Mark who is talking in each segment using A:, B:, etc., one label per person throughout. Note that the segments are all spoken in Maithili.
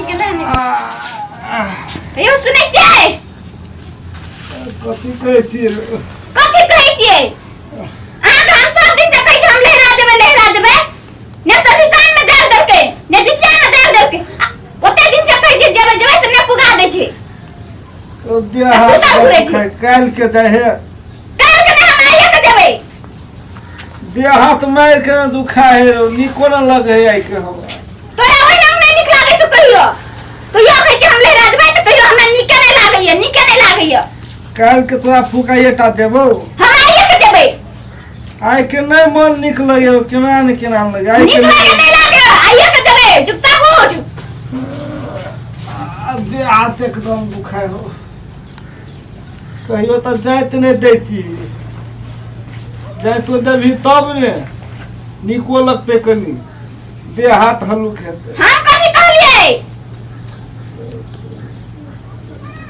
A: गेलै ने। यौ सुनै छियै?
B: कथी कहै छियै?
A: कथी कहै छियै? अहाँके हम सब दिन से कहै छी हम लहरा देबै, लहरा देबै। ने चौठी में दाल देलकै, ने जितिया में दाल देलकै। आ ओते दिन से कहै छियै जेबै जेबै, से ने पुगा दै छै।
B: ओ देह हाथ
A: सुतल घुरै छै।
B: काल्हि के जाइ हे।
A: काल्हि के नहि, हम आइए के देबै।
B: देह हाथ मारि के ने दुखा है रौ, नीको न लगे है आइ के हमरा।
A: तोरा ओहि रंग नहि नीक लागै छौ कहियो। कहियो कहै छै हम लहरा देबै तऽ कहियो हमरा नीके नहि लागैया, नीके नहि लागैया।
B: काल्हि के तोरा फुकाइए टा देबौ।
A: हम आइए के देबै।
B: आइ के नहि मन नीक लगे, केना ने केना लगे आइ
A: नीक
B: के।
A: लागे नहि लागे, आइए के देबै। चुपचाप उठ।
B: आ देह हाथ एकदम दुखाय हो। कहियो तऽ जाइत नहि दै छी, जाइतो देबही तब ने नीको लगतै, कनि देह हाथ हल्लुक हेतै।
A: हम कथी कहलियै?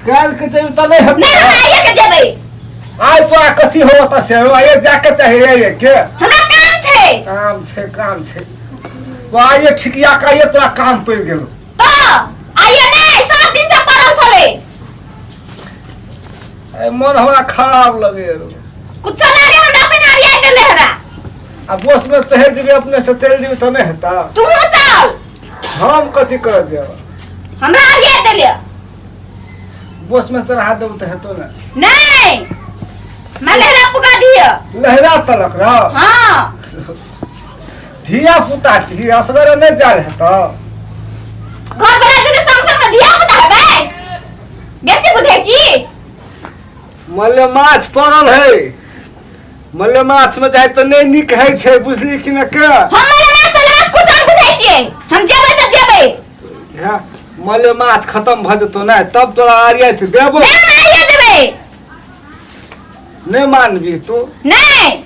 B: काल्हि के जेबही तऽ नहि हेतै।
A: नहि, हम आइए के जेबै।
B: आइ तोरा कथी हो तऽ से आइए जाके चाही आइए के।
A: हमरा काम छै।
B: काम छै, काम छै तो आइए ठिकिया के आइए तोरा काम पड़ि गेलो।
A: तऽ आइए नहि, सब दिन से पड़ल छलै।
B: ए, मन हमरा खराब लगे।
A: कुछो लागे, हमरा अपन आरिया गेलै हमरा।
B: आ बस में चढ़ि जेबी, अपने से चलि जेबी तऽ नहि हेता?
A: तू चल।
B: हम कथी करऽ देब?
A: हमरा आरिया देले।
B: बस में चढ़ा देब तऽ हेतो ने?
A: नहीं, मैं लहरा पुगा दियो।
B: लहरा तलक रह।
A: हाँ।
B: धिया पुता छी, असगरे नहि जायल हेतौ।
A: घर बना देले संग संग धिया पुता हेबै, बेसी बुझै छी।
B: मले माछ पड़ल है, मले माछ में जाय तऽ नहि नीक होइ छै, बुझली कि ने के?
A: हम मले माछ से लाज कुछ और बुझै छियै। हम जेबै तऽ जेबै।
B: हँ, मले माछ खतम भऽ जेतौ ने तब तोरा आरियात देबो।
A: नहि, हम आइए देबै।
B: नहि मानबी तू?
A: नहि,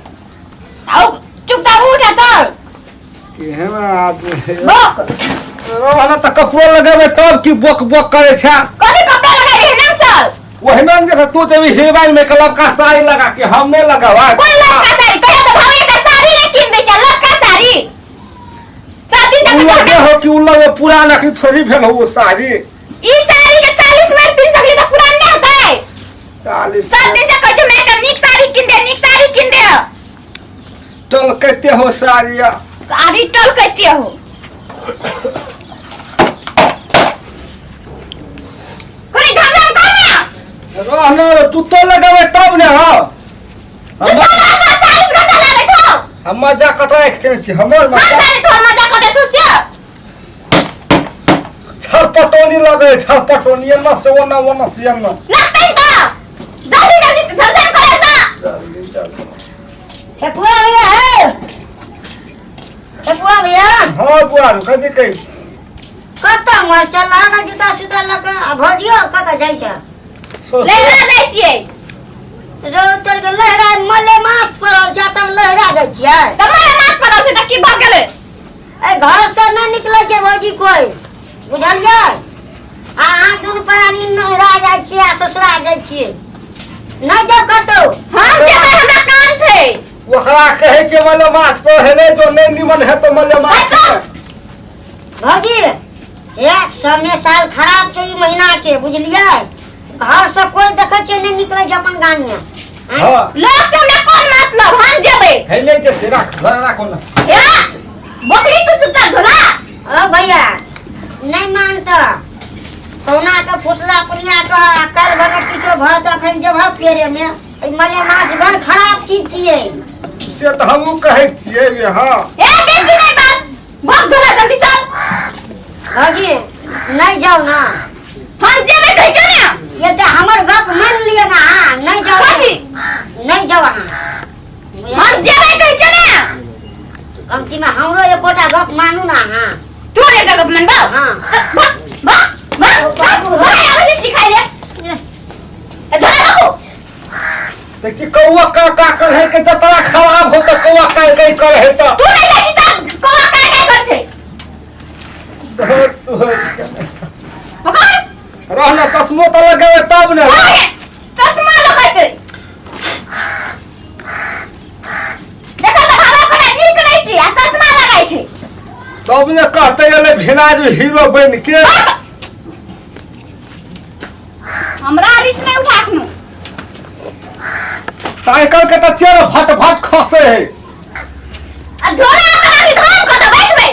A: आओ चुपचाप उठ आ चल।
B: केहन आदमी है।
A: बोक।
B: रहना तऽ कपड़ो लगेबै तब की बोक बोक करै छै?
A: कथी कपड़ा लगाई है? चल।
B: ओहिना ने देखा तू जेबी हीरोइन में के लबका साड़ी लगा के, हम नहीं लगावा।
A: कोन लबका साड़ी? कहियो तऽ भाभी के साड़ी नहि कीन दै छै, लबका साड़ी सब दिन
B: उ
A: तक।
B: लगे हो कि उ लगे पुरान अखनी थोड़ी भेल हो वो साड़ी।
A: ई साड़ी के 40 मिनट पिन सकली तऽ पुरान नहि हेतै?
B: 40।
A: सब दिन से कहै छै माय के नीक साड़ी कीन दे, नीक साड़ी कीन दे।
B: टलकैते हो साड़ी।
A: साड़ी टलकैते हो। कनी घम घम कर ना।
B: रहना रे, तू तो लगावे तब ने हो।
A: तू तो लगा 40 घंटा लागै छौ।
B: हम मजा कतऽ राखिते छी हमर
A: हाँ
B: मजा?
A: साड़ी तोहर मजा कऽ दै छौ से।
B: छरपटौनी लगे, छरपटौनी एना से ओना, ओना से एना।
A: लगतै तऽ जल्दी जल्दी जल्दी करे तऽ।
B: जल्दी जल्दी।
C: ठकुआ भैया है, ठकुआ भैया।
B: हाँ बुआ, कथी कहै?
C: कतऽ मोर चल ना जूता सूता लऽ कऽ आ भजियो कतऽ जाइ छै?
A: लहरा जाइ छियै।
C: जो चल के लहरा मले माथ पड़ल छै तब लहरा जाइ छियै।
A: तऽ मले माथ पड़ल छै तऽ की भऽ गेलै?
C: ए घर से नहि निकलै छै भौजी कोइ, बुझलियै? आ अहाँ दुनू प्राणी नैहरा जाइ छियै आ ससुरा जाइ छियै, नहि जाउ कतौ।
A: हम जेबै, हमरा काम छै।
B: ओकरा कहै छै मले माथ पर हेले जो नहि निमन हेतौ मले माथ।
C: भौजी, एक समय साल खराब छै ई महीना के, बुझलियै? घर से कोइ देखै छियै नहि निकलै छै अपन गाम में।
B: हाँ।
A: लोग से हमरा कोन मतलब, हम जेबै।
B: हेले जेतै, राख घर, राखो ना।
A: हे बकरी, तू चुपचाप झोला।
C: ओ भैया, नहि मानत कहुना के फुटला पुनिया के आ काल्हि भने किछो भऽ तऽ अखन जेबह पेरे में। एहि मले माछ बड़ खराब चीज छियै।
B: से तऽ हमहूँ कहै छियै बे। हाँ।
A: ए बेसी नहीं बात बक, झोला जल्दी चल।
C: भौजी, नहि जाउ ना।
A: हम जेबै कहै छियौ ने।
C: ये तऽ हमर गप मानि लिअ ने अहाँ, नहि जाउ।
A: कथी?
C: नहि जाउ अहाँ।
A: हम जेबै कहै छियौ ने।
C: कमती में हमरो एकोटा गप मानू ना अहाँ।
A: तू रे गप मनबा।
C: हाँ।
A: बक बक बक बक बक, आबै से सिखाइ दे। ए झोला बाबू।
B: देख छी कौआ का का कर है के जतरा खराब हो तऽ कौआ का का कर है तऽ।
A: तू नहीं जाइ छी तऽ कौआ काय काय कर छै? पकड़।
B: रहना, चश्मो तऽ लगेबै तब ने।
A: ओए, चश्मा लगैतै देखा तऽ भावा कोना नीक नहि छी आ चश्मा लगाइ छै।
B: तब ने कहते एलै भेना जो हीरो बनि के।
A: भाग। हमरा रिस नहीं उठाखनु।
B: साइकिल के तऽ चेर फट फट खसे है।
A: आ झोला बना के धाम को तो बैठबे।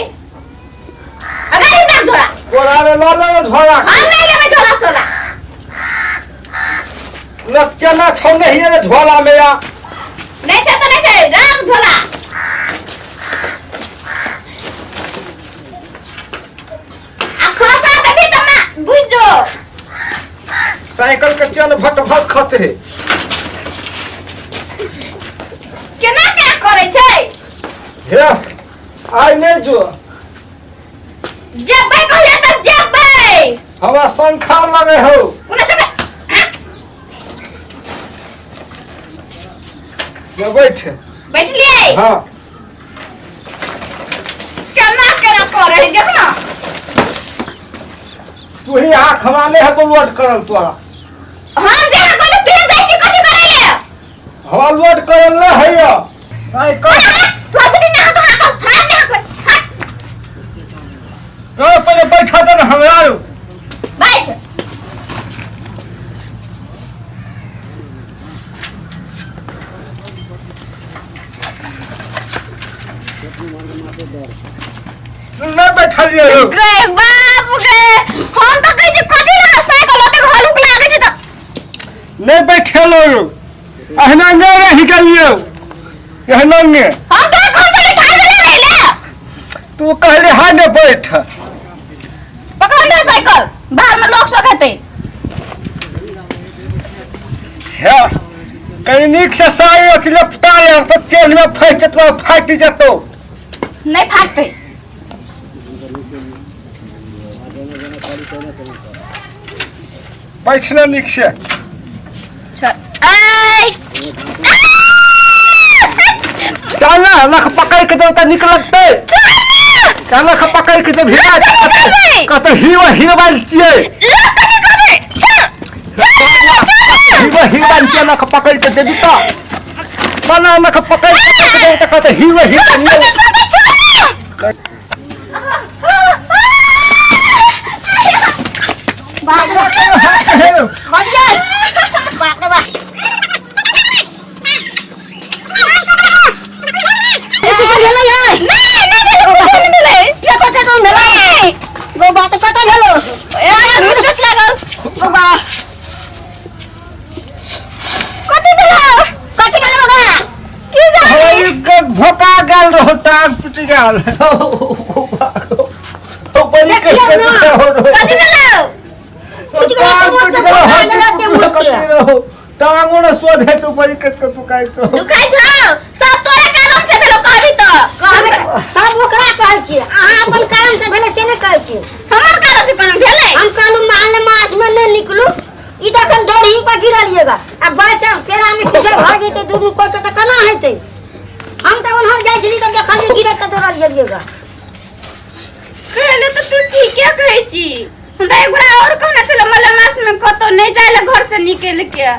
A: अगर ना झोला।
B: गोरा रे लऽ ले झोला।
A: हम नहीं लेबै झोला सोला।
B: न केना छौ नहीं रे झोला में या।
A: नहीं छै तो नहीं छै, राख झोला। आ खसा देबी तऽ मा बुझ जो।
B: साइकिल के चल फट फस खसे है।
A: केना केना करै छै?
B: हे आइ नहीं जो।
A: जेबै कहलियै तऽ जेबै।
B: हमरा शंखा लगे हो।
A: कोना जेबै?
B: ले बैठ।
A: बैठलियै?
B: हाँ।
A: केना केना करै है देख ना।
B: तू ही हाथ हमारे है तो लोड करल तोरा।
A: हम जेना कहलियै तू जाइ छी कथी करै ले?
B: हमरा लोड करल नहीं है या। साइकिल
A: तोहर बेटी ना हाथ हाथ हाथ ना हाथ।
B: तोरा पहिले बैठा दे ना हमरा आरो।
A: बैठ।
B: नहीं बैठलियै यौ।
A: गे बाप गे, हम तऽ कहै छी कथी लगा साइकिल ओतेक हलुक लागै छै तऽ।
B: नहीं बैठेलो यौ। अहिना नहि रहि गेलियौ। एहना ने।
A: हम तऽ कहै छलियै ठाढ़ भेले रहै ले।
B: तू कहली हाँ ने बैठ।
A: पकड़ ले साइकिल, बाहर में लोग सब हेतै।
B: हे कहीं नीक से साई अथी लपटा ले तऽ चेन में फंसि जेतौ फाटि जेतौ।
A: नहीं फाटतै।
B: बैठ ना नीक से।
A: चल। ऐ
B: चल ना लख पकड़ के दे तऽ नीक लगतै। चल लख पकड़ के दे भिड़ा कतऽ हीरो हीरोइन छियै। हीरो हीरोइन छियै लख पकड़ के देबी तऽ। बना लख पकड़ के देबी तऽ कतऽ हीरो हीरोइन।
C: बाप रे बाप रे बाप। भेलै यै?
A: नहीं नहीं भेलै, कुछो नहि भेलै।
C: के कते कम भेलै? गो बात कते भेलो?
A: ए चोट लागल।
C: गो बा
A: कथी भेलौ?
C: कथी भेलो ओकरा?
A: की जानी?
B: भोका गेल रहो टांग टूटि गेल।
C: देखियौ ना।
A: कथी भेलौ?
C: टूटि गेलै
B: टांग
C: तऽ
B: टूटि
C: भोका
B: गेल
C: गेलै ते मुड़के।
B: कथी रहो टांगो ने सोझ है तो ऊपर कस के तू काट रहो।
A: दुखाइ छौ? सब तोरे कारण से भेलौ कहबी तऽ।
C: कहबै सब ओकरा कहै छियै, अहाँ अपन कारण से भेलै से नहि कहै छियै।
A: हमर कारण से कोनो भेलै?
C: हम कहलहुँ माल मास में नहि निकलू, ई तऽ एखन दौड़ही पर गिरलिएगा आ बच्चा पेड़ा में किछो भऽ जेतै दुनू कोइ के तऽ केना हेतै? हम तऽ ओन्हर जाइ छली तऽ देखलियै गिरत तऽ दौड़ल गेलिएगा।
A: कहले तऽ तू ठीके कहै छी। हमरा एक गोरा और कहने छलै मलेमास में कतौ नहीं जाय ले घर से निकल के,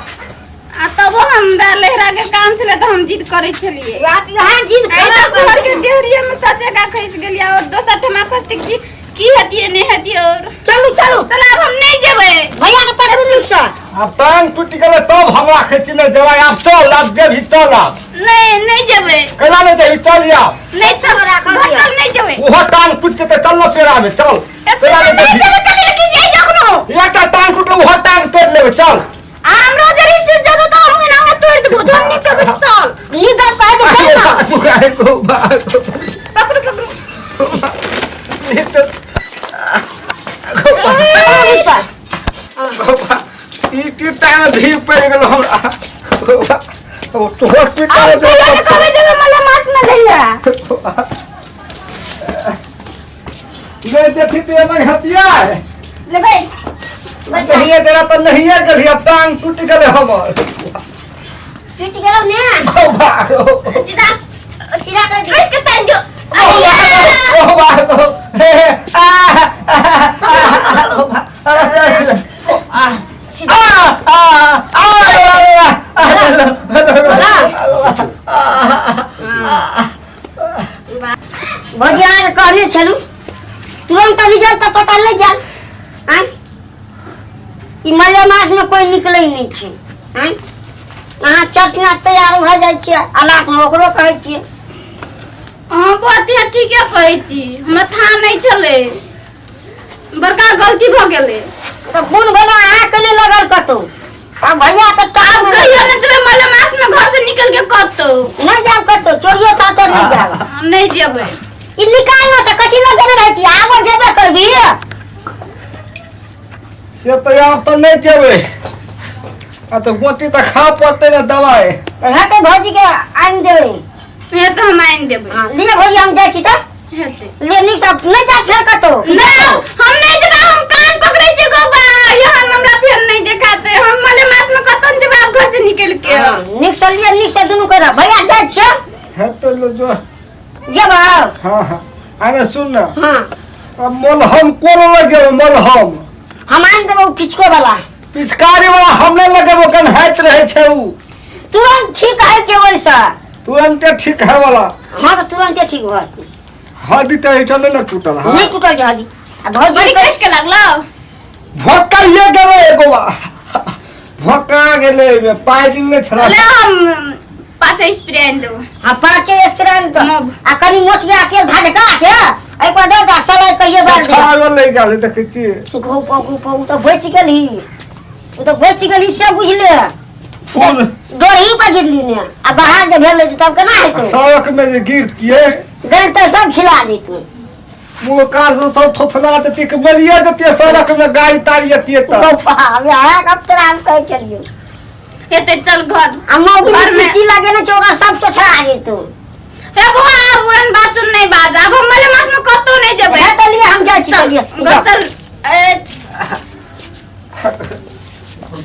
A: आ तबो हमरा लहरा के काम छलै तऽ हम जिद करै छलियै।
C: यहाँ जिद
A: आइ
C: करब
A: तऽ घर के डेहरिये में सचे का खसि गेलियै और दोसर ठमा खसतै की की हेतियै नहीं हेतियै और।
C: चलू चलू।
A: चल आब हम नहीं जेबै।
C: भैया के पकड़ू नीक से।
B: आब टांग टूटि गेलै तब हमरा कहै छी नहि जेबै। आब चल आब जेबही चल आब।
A: नहीं नहीं जेबै।
B: केना नहि जेबही? चल आब।
A: नहीं चल
C: राखल
A: घर
C: यऽ।
A: चल नहीं जेबै।
B: ओहो टांग टूटि जेतै चल न पेड़ा में चल।
A: ए, सुन,
B: पेड़ा में
A: नहीं
B: जेबही।
A: जेबै कथी लए खिसियाइ जखनो?
B: एकटा टांग टूटलै ओहो टांग तोड़ि लेबै चल।
A: आ हमरो जरी सुट जेतौ तऽ हम एना ओना तोड़ि देबौ। झन नीक से बैठ चल।
C: नीक गप कहै के चल ना।
B: बाबू, बाबू।
A: पकड़ू पकड़ू।
B: नीचे।
C: पकड़ू नीक से।
B: ई की टाइम भीड़ पड़ि गेल हमरा। ओ तो हॉस्पिटल
A: आब कहियो ने कहबै जेबै मलेमास में लहिया।
B: ले देखी तो एना हतिया
A: लेबै।
B: कहिए जरा पर नहीं गेलियै टांग टूटि गेलै हमर।
C: टूटि गेलौ ने?
B: ओ भागो।
A: सीधा
C: सीधा कर दियौ।
A: कस के तानि दियौ।
B: ओ भागो, ओ भागो। हे हे आ आ आ आ आ आ आ
C: भौजी अहाँके कहने छलहुँ तुरंत अभी जाउ तऽ पता लागि गेल। आँय ई मलेमास में कोई निकलै नहि छै। आँय, अहाँ चर्चना तैयार भऽ जाइ छियै, अलाक में ओकरो कहै छियै।
A: अहाँ बहुत ठीके कहै छी, हमरा था नहि छलै, बड़का गलती भऽ गेलै।
C: तऽ कोन भेलै अहाँके नहि लगल कतौ? आ भैया के
A: आब
C: काम
A: कहियो नहि जेबै मलेमास में घर से निकल के कतौ।
C: नहि जायब कतौ, चोरियो तातो नहि जायब।
A: हम नहि जेबै।
C: ई निकाल ना तऽ कथी लऽ देने रहै छी? आबो जेबे करबी।
B: से तऽ आब तऽ नहि जेबै, आ तऽ गोटी तऽ खा पड़तै ने दवाइ।
C: तऽ हेतै, भौजी के आनि देबै।
A: हे तऽ हम आनि देबै।
C: हँ, लिअ भौजी, हम जाइ छी तऽ।
A: हेतै।
C: ले, नीक सँ नहि जा फेर कतौ।
A: नहि, हम नहि जेबै, हम कान पकड़ै छी गोबा, यहाँ हमरा फेर नहि देखाते। हम मलेमास में कतौ नहि जेबै आब घर से निकल के।
C: हँ, नीक सँ लिअ, नीक सँ दुनू करब। भैया, जाइ छियै।
B: हेतै, लो जो।
C: जेबै।
B: हँ हँ, अरे सुन ने।
C: हँ।
B: अब मलहम कोन लगेबो मलहम?
C: हम आनि देबै ओ किचको वाला।
B: पिचकारी वाला हम नहि लगेबो, कन्हाइत रहै छै उ।
C: तुरंत ठीक होइ छै ओहिसँ।
B: तुरंते ठीक है वाला?
C: हँ, तऽ तुरंते ठीक भऽ जेतै।
B: हड्डी तऽ एहिठाम नहि ने टूटल? हँ।
C: नहि टूटल छै हड्डी। आ भौजी
A: बड़ी कस के लागलो।
B: भोकाइए गेलै, एगो बा भोका गेलै, एहिमे पाइ नहि छला।
A: ले, हम पाँच स्प्रे आनि देबो।
C: हँ, पाँचे स्प्रे आनि दऽ।
A: मोब।
C: आ कनि मोटिया तेल धधका के एहि पर दऽ दऽ, सलाइ कहियो बार दे।
B: छाड़ो लागि गेल, देखै छियै।
C: गो गो गो, ओ तऽ बचि गेलही, ओ तऽ बचि गेलही से बुझले।
B: फूल
C: डोरही पर गिरली ने, आ बाहर जे भेल रहै तब केना हेतौ?
B: सड़क में जे गिरतियै।
C: गल तऽ सब छिला जेतौ।
B: मुँह कान से सब थोथना जतियै कि मरिए जतियै सड़क में गाड़ी ताड़ी एतियै तऽ।
C: गप्पा हमे अहाँ कब तोरा हम कहै छलियौ।
A: हेतै, चल घर।
C: आ मौगी
A: घर में-
C: की लगे ने छै, ओकरा सब चोछरा जेतौ।
A: हे बौआ, आब ओहन बात सुन नहि बाज, आब हम मलेमास में कतौ नहि जेबै।
C: हे तऽ लिअ, हम जाइ छी।
A: चल
C: चलिए।
A: घर चल। ए,